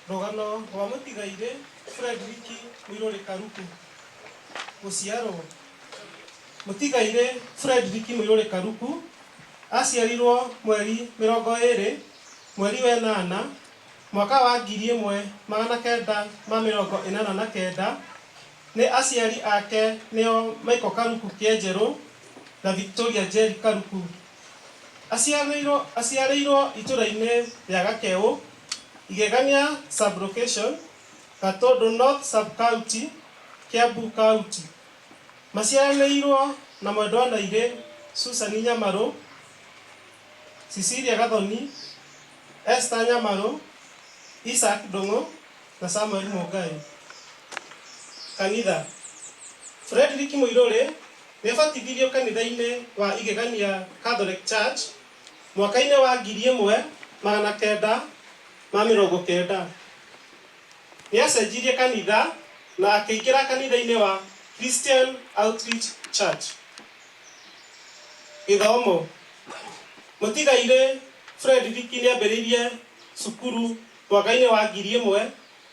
Rũgano rwa mũtigairĩ Frederick Muiruri Karuku. Gũciarwo. Mũtigairĩ Frederick Muiruri Karuku aciarirwo mweri 20 mweri wa ĩnana mwaka wa 1989 nĩ aciari ake nĩo Michael Karuku Kĩenjerũ na Victoria Njeri Karuku. Aciarĩirwo itũra-inĩ rĩa Gakeũ, Igegania Sub-location, Gatũndũ North Sub-county, Kiambu County. Maciaranĩirwo na mwendwa Nairĩ Susan Nyamarũ, Cecilia Gathoni, Esther Nyamarũ, Isaac Ndung'u na Samuel Mũngai. Kanitha. Fredrick Mũirũrĩ nĩabatithirio kanitha-inĩ wa Igegania Catholic Church mwaka-inĩ wa 1990. Nĩacenjirie kanitha na akĩingĩra kanitha-inĩ wa Christian Outreach Church. Gĩthomo. Mũtigairĩ Fredrick nĩambĩrĩirie cukuru mwaka-inĩ wa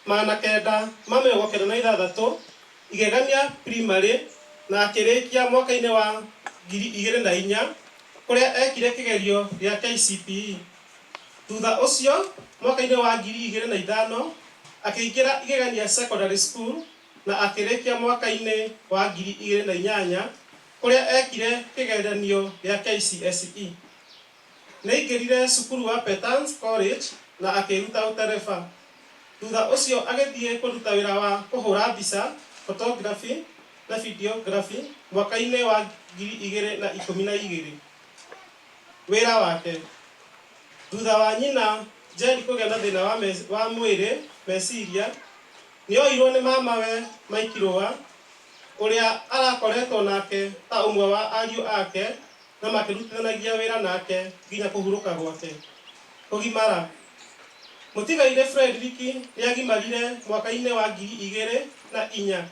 1996 Igegania Primary na akĩrĩkia mwaka-inĩ wa 2004 kũrĩa ekire kĩgerio gĩa KCPE. Thutha ũcio mwaka-inĩ wa 2005 akĩingĩra Igegania Secondary School na akĩrĩkia mwaka-inĩ wa 2008 kũrĩa ekire kĩgeranio gĩa KCSE. Nĩaingĩrire cukuru wa Petans College na akĩĩruta ũtereba. Thutha ũcio agĩthiĩ kũruta wĩra wa kũhũra mbica, photography na videography, mwaka-inĩ wa 2012. Wĩra wake. Thutha wa nyina Njeri kũgĩa na thĩna wa mwĩrĩ meciria, nĩoirwo nĩ mamawe Mike Rũa, ũrĩa arakoretwo nake ta ũmwe wa ariũ ake na makĩrutithanagia wĩra nake nginya kũhurũka gwake. Kũgimara. Mũtigairĩ Fredrick nĩagimarire mwaka-inĩ wa 2004.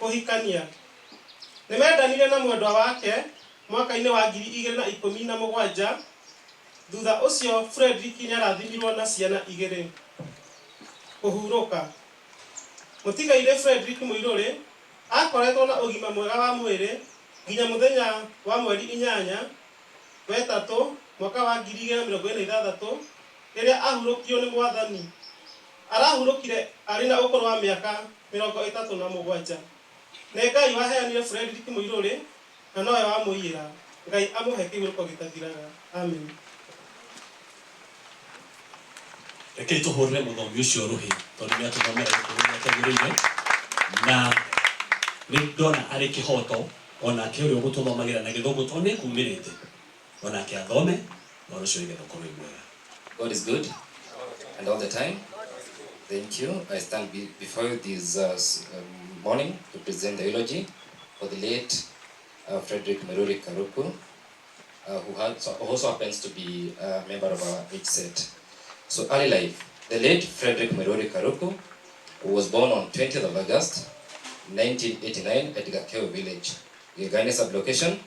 Kũhikania. Nĩmendanire na mwendwa wake mwaka-inĩ wa 2017, thutha ũcio Fredrick nĩarathimirwo na ciana igĩrĩ. Kũhurũka. Mũtigairĩ Fredrick Mũirũrĩ aakoretwo na ũgima mwega wa mwĩrĩ nginya mũthenya wa mweri 8 wetatũ mwaka wa 2026 rĩrĩa ahurũkirio nĩ Mwathani. Arahurũkire arĩ na ũkũrũ wa mĩaka 37. Nĩ Ngai waheanire Fredrick Mũirũrĩ na nowe wamũiyĩra. Ngai amũhe kĩhurũko gĩtathiraga. Amen. Rekei tũhũrĩre mũthomi ũcio rũhĩ tondũ nĩ atũthomera gĩkũyũ ũrĩa kĩagĩrĩire na nĩ ndona arĩ kĩhoto onake ũrĩa ũgũtũthomagĩra na gĩthũngũ tondũ nĩ ekumĩrĩte onake athome ũhoro ũcio nĩgetha ũkorwo wĩ mwega. God is good and all the time. Thank you. I stand before you this morning to present the eulogy for the late Frederick Meruri Karuku, who also happens to be a member of our age set. So early life. The late Frederick Meruri Karuku was born on 20th of August 1989 at Gakeo village, Igegania sub-location,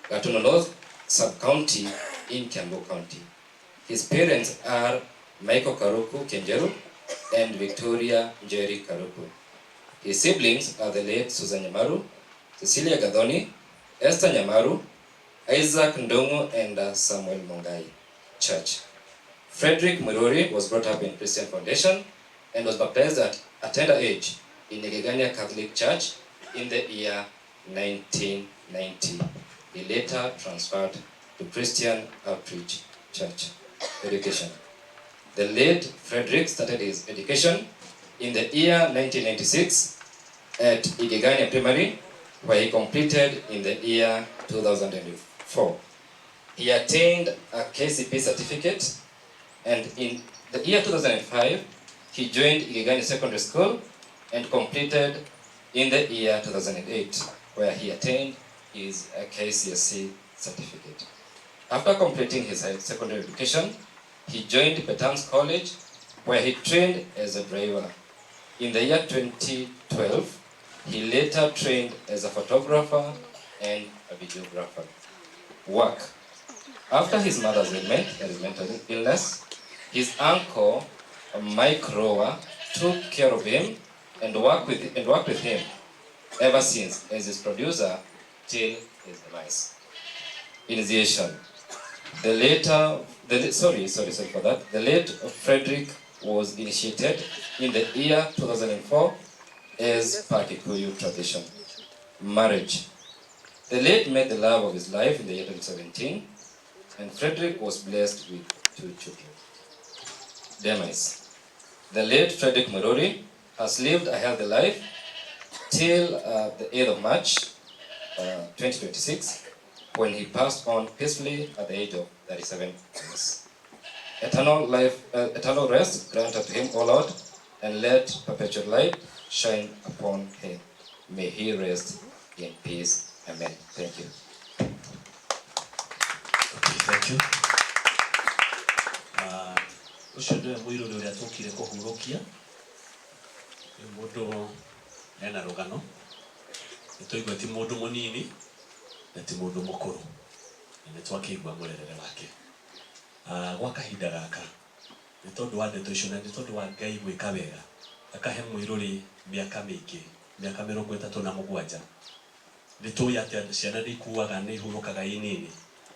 Gatundu North sub-county in Kiambu County. His parents are Michael Karuku Kenjeru and Victoria Njeri Karuku. His siblings are the late Susan Nyamaru, Cecilia Gathoni, Esther Nyamaru, Isaac Ndongo, and Samuel Mongai. Church. Frederick Mururi was brought up in Christian Foundation and was baptized at a tender age in Igegania Catholic Church in the year 1990. He later transferred to Christian Outreach Church. Education. The late Frederick started his education in the year 1996 at Igegania Primary, where he completed in the year 2004. He attained a KCP certificate, and in the year 2005, he joined Igegania Secondary School and completed in the year 2008, where he attained his KCSE certificate. After completing his secondary education, he joined Petans College, where he trained as a driver. In the year 2012, he later trained as a photographer and a videographer. Work. After his mother's ailment, that is mental illness, his uncle, Mike Rower took care of him and worked with him ever since as his producer till his demise. Initiation. The later, the, sorry, sorry, sorry for that. The late Frederick was initiated in the year 2004 as per Kikuyu tradition. Marriage. The late met the love of his life in the year 2017, and Frederick was blessed with two children. Demise. The late Frederick Muiruri has lived a healthy life till the 8th of March, 2026, when he passed on peacefully at the age of 37 years. Eternal life, eternal rest granted to him, O Lord, and let perpetual light shine upon him. May he rest in peace. Amen. Thank you. Okay, thank you. Ũcio nĩwe mũirũrĩ ũrĩa tũkire kũhurũkia. Nĩ mũndũ ena rũgano. Nĩ twaigua ti mũndũ mũnini na ti mũndũ mũkũrũ. Na nĩ twakĩigua mũrerere wake. Gwa kahinda gaka nĩ tondũ wa ndeto icio na nĩ tondũ wa Ngai gwĩka wega akahe mũirũrĩ mĩaka mĩingĩ, mĩaka 37. Nĩ tũĩ atĩ ciana nĩ ikuaga, nĩ ihurũkaga i nini,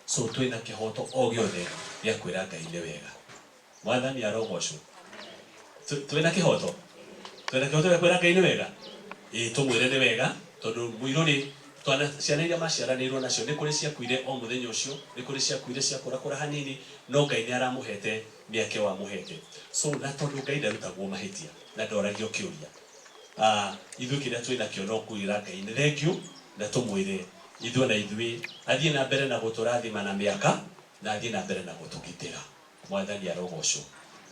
so twĩna kĩhoto o gĩothe gĩa kwĩra Ngai nĩ wega. Mwathani arogocwo. Twĩna kĩhoto gĩa kwĩra Ngai nĩ wega. Ĩĩ, tũmwĩre nĩ wega tondũ mũirũrĩ twana ciana iria maciaranĩirwo nacio nĩ kũrĩ ciakuire o mũthenya ũcio, nĩ kũrĩ ciakuire ciakũrakũra hanini, no Ngai nĩ aramũhete mĩaka ĩyo amũhete. So na tondũ Ngai ndarutagwo mahĩtia na ndoragio kĩũria, ithuĩ kĩrĩa twĩnakĩo no kwĩra Ngai nĩ thengiũ na tũmwĩre ithuĩ na ithuĩ athiĩ na mbere na gũtũrathima na mĩaka na athiĩ na mbere na gũtũgitĩra. Mwathani arogocwo.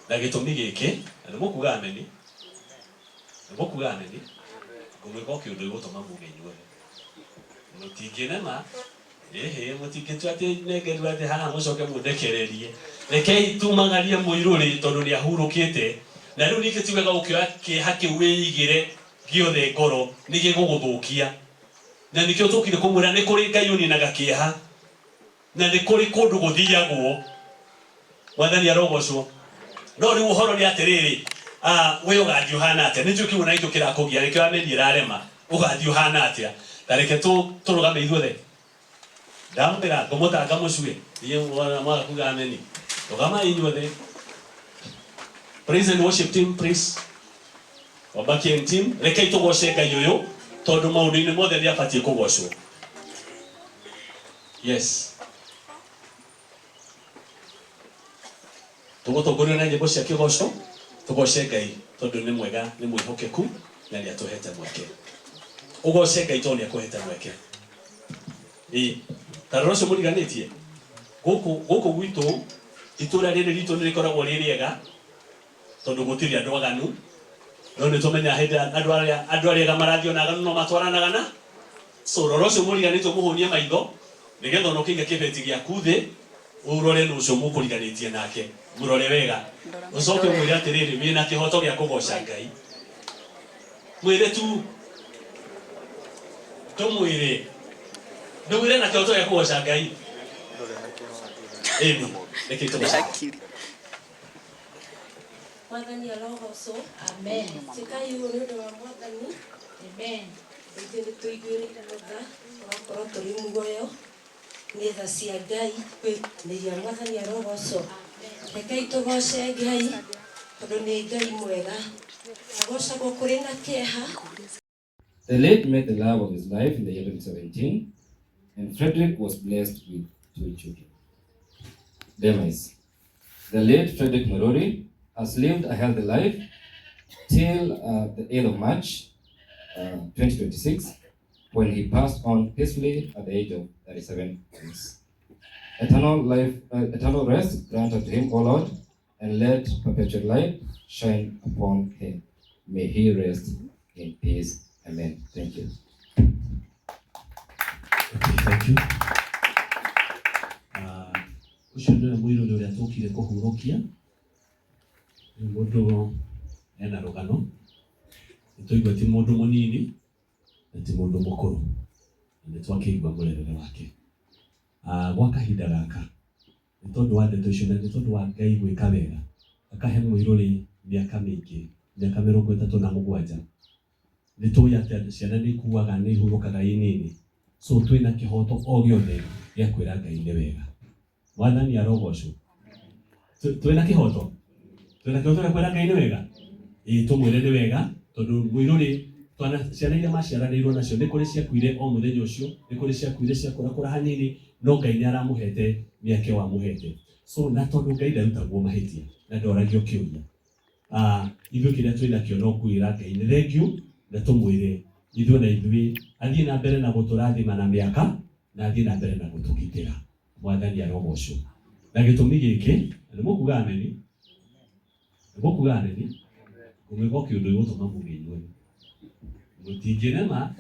Na gĩtũmi gĩkĩ, na nĩ mũkuga ameni, nĩ mũkuga ameni, ngũmwĩka o kĩũndũ gĩgũtũma muge inyuothe. Mũtingĩnema, ĩhĩ, mũtingĩtua atĩ nengerwo atĩ haha mũcoke mũndekererie. Rekei tumagarie mũirũrĩ tondũ nĩ ahurũkĩte. Na rĩu ningĩ ti wega gũkĩoya kĩeha kĩu wĩigĩre gĩothe ngoro, nĩ gĩgũgũthũkia. Na nĩkĩo tũkire kũmwĩra nĩ kũrĩ Ngai ũninaga kĩeha na nĩ kũrĩ kũndũ gũthiagwo. Mwathani arogocwo. No rĩu ũhoro nĩ atĩrĩrĩ, we ũgathiĩ ũhana atĩa? Nĩ njũĩ kĩu ona gĩkĩo kĩrakũgia, nĩkĩo ameni ĩrarema. Ũgathiĩ ũhana atĩa? Ta reke tũrũgame ithuothe. Ndamwĩra ngũmũtanga mũcue. Inyuĩ mwaga kuga ameni. Rũgamai inyuothe. Praise and worship team, please. Wabaki and team, rekei tũgoce Ngai ũyũ tondũ maũndũ-inĩ mothe nĩ abatiĩ kũgocwo. Yes. Tũgũtongorio na nyĩmbo cia kĩgoco, tũgoce Ngai tondũ nĩ mwega, nĩ mwĩhokeku na nĩ atũhete mweke. Ũgoce Ngai tondũ nĩ akũhete mweke. Ĩĩ, ta rora ũcio mũriganĩtie. Gũkũ gwitũ itũra rĩrĩ ritũ nĩ rĩkoragwo rĩ rĩega tondũ gũtirĩ andũ aganu, no nĩ tũmenyaga hĩndĩ ĩrĩa andũ arĩa ega marathiĩ ona aganu no matwaranaga na. So rora ũcio mũriganĩtie, ũmũhũnie maitho nĩgetha ona ũkĩiga kĩbeti gĩaku thĩ ũrore nũ ũcio mũkũriganĩtie nake, mũrore wega, ũcoke ũmwĩre atĩrĩrĩ, wĩna kĩhoto gĩa kũgoca Ngai. Mwĩre tu, tũmwĩre ndũmwĩre na kĩhoto gĩa kũgoca Ngai. Ĩni reke tũgoce Ngai. Mwathani arogocwo. Amen. Tĩkai ũũ nĩ ũndũ wa Mwathani. Amen. Ithuĩ nĩ tũiguĩrĩire tha, tũgakorwo tũrĩ muoyo nĩ tha cia Ngai kwĩrutanĩria. Mwathani arogocwo. Rekei tũgoce Ngai tondũ nĩ Ngai mwega, agocagwo kũrĩ na kĩeha. The late met the love of his life in the year 2017, and Frederick was blessed with two children. Demise. The late Frederick Muiruri has lived a healthy life till the 8th of March, 2026, when he passed on peacefully at the age of 37 years. Eternal life, eternal rest granted to him, O Lord, and let perpetual light shine upon him. May he rest in peace. Amen. Thank you. Okay, thank you. Ũcio nĩwe mũirũrĩ ũrĩa tũkire kũhurũkia. Nĩ mũndũ ena rũgano. Nĩ twaigua ti mũndũ mũnini na ti mũndũ mũkũrũ. Na nĩ twakĩigua mũrerere wake. Gwa kahinda gaka nĩ tondũ wa ndeto icio na nĩ tondũ wa Ngai gwĩka wega akahe mũirũrĩ Mĩaka mĩingĩ, mĩaka 37. Nĩ tũĩ atĩ ciana nĩ ikuaga, nĩ ihurũkaga inini, so twĩna kĩhoto o gĩothe gĩa kwĩra Ngai nĩ wega. Mwathani arogocwo. Twĩna kĩhoto, twĩna kĩhoto gĩa kwĩra Ngai nĩ wega. Ĩĩ, tũmwĩre nĩ wega, tondũ mũirũrĩ twana ciana iria maciaranĩirwo nacio nĩ kũrĩ ciakuire o mũthenya ũcio, nĩ kũrĩ ciakuire ciakũrakũra hanini, no Ngai nĩ aramũhete mĩaka ĩyo amũhete. So na tondũ Ngai ndarutagwo mahĩtia na ndoragio kĩũria, ithuĩ kĩrĩa twĩnakĩo no kwĩra Ngai nĩ thengiũ, na tũmwĩre ithuĩ na ithuĩ athiĩ na mbere na gũtũrathima na mĩaka, na athiĩ na mbere na gũtũgitĩra. Mwathani arogocwo. Na gĩtũmi gĩkĩ, na nĩ mũkuga ameni, nĩ mũkuga ameni, ngũmwĩka o kĩũndũ gĩgũtũma mũgĩigue. Mũtingĩrema,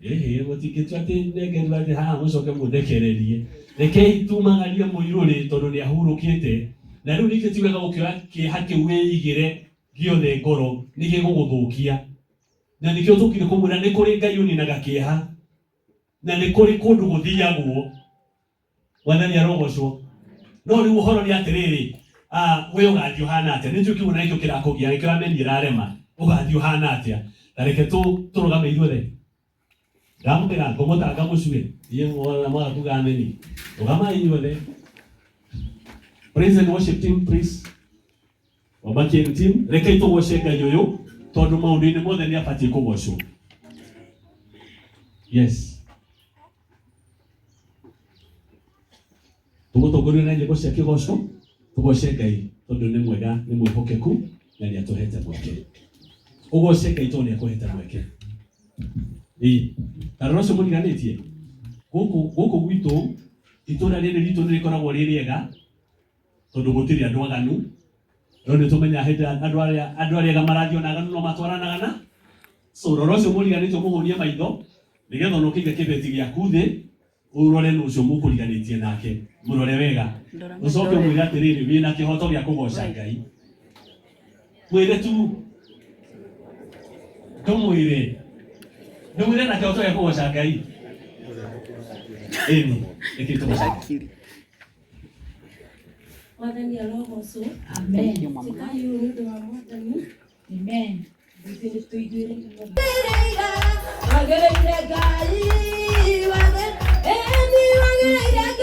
ĩhĩ, mũtingĩtua atĩ nengerwo atĩ haha mũcoke mũndekererie. Rekei tumagarie mũirũrĩ tondũ nĩ ahurũkĩte. Na rĩu ningĩ ti wega gũkĩoya kĩeha kĩu wĩigĩre gĩothe ngoro, nĩ gĩgũgũthũkia. Na nĩkĩo tũkire kũmwĩra nĩ kũrĩ Ngai ũninaga kĩeha, na nĩ kũrĩ kũndũ gũthiagwo. Mwathani arogocwo. No rĩu ũhoro nĩ atĩrĩrĩ, we ũgathiĩ ũhana atĩa? Nĩ njũĩ kĩu na nĩkĩo kĩrakũgia, nĩkĩo ameni ĩrarema. Ũgathiĩ ũhana atĩa? Ta reke tũrũgame ithuothe. Ndamwĩra ngũmũtanga mũcue, inyuĩ mwona mwaga kuga ameni. Rũgamai inyuothe. Praise and worship team, please. Wambakieni team, rekei tũgoce Ngai ũyũ tondũ maũndũ-inĩ mothe nĩ abatiĩ kũgocwo. Yes. Tũgũtongorio na nyĩmbo cia kĩgoco, tũgoce Ngai tondũ nĩ mwega, nĩ mwĩhokeku na nĩ atũhete mweke. Ũgoce Ngai tondũ nĩ akũhete mweke. Ĩĩ, ta rora ũcio mũriganĩtie. Gũkũ gwitũ itũra rĩrĩ ritũ nĩ rĩkoragwo rĩ rĩega tondũ gũtirĩ andũ aganu. No nĩ tũmenyaga hĩndĩ ĩrĩa andũ arĩa ega marathiĩ ona aganu no matwaranaga na. So rora ũcio mũriganĩtie ũmũhũnie maitho nĩgetha ona ũkĩiga kĩbeti gĩaku thĩ ũrore nũ ũcio mũkũriganĩtie nake, mũrore wega, ũcoke ũmwĩre atĩrĩrĩ, wĩna kĩhoto gĩa kũgoca Ngai. Mwĩre tu, ndũmwĩre, ndũmwĩre na kĩhoto gĩa kũgoca Ngai. Ĩni, nĩkĩ tũgoca Ngai? Mwathani arogocwo. Amen. Njĩkai ũũ nĩ ũndũ wa Mwathani. Amen. Ithuĩ nĩ tũiguĩrĩire. Wagĩrĩire Ngai, wagĩrĩire, ĩni wagĩrĩire.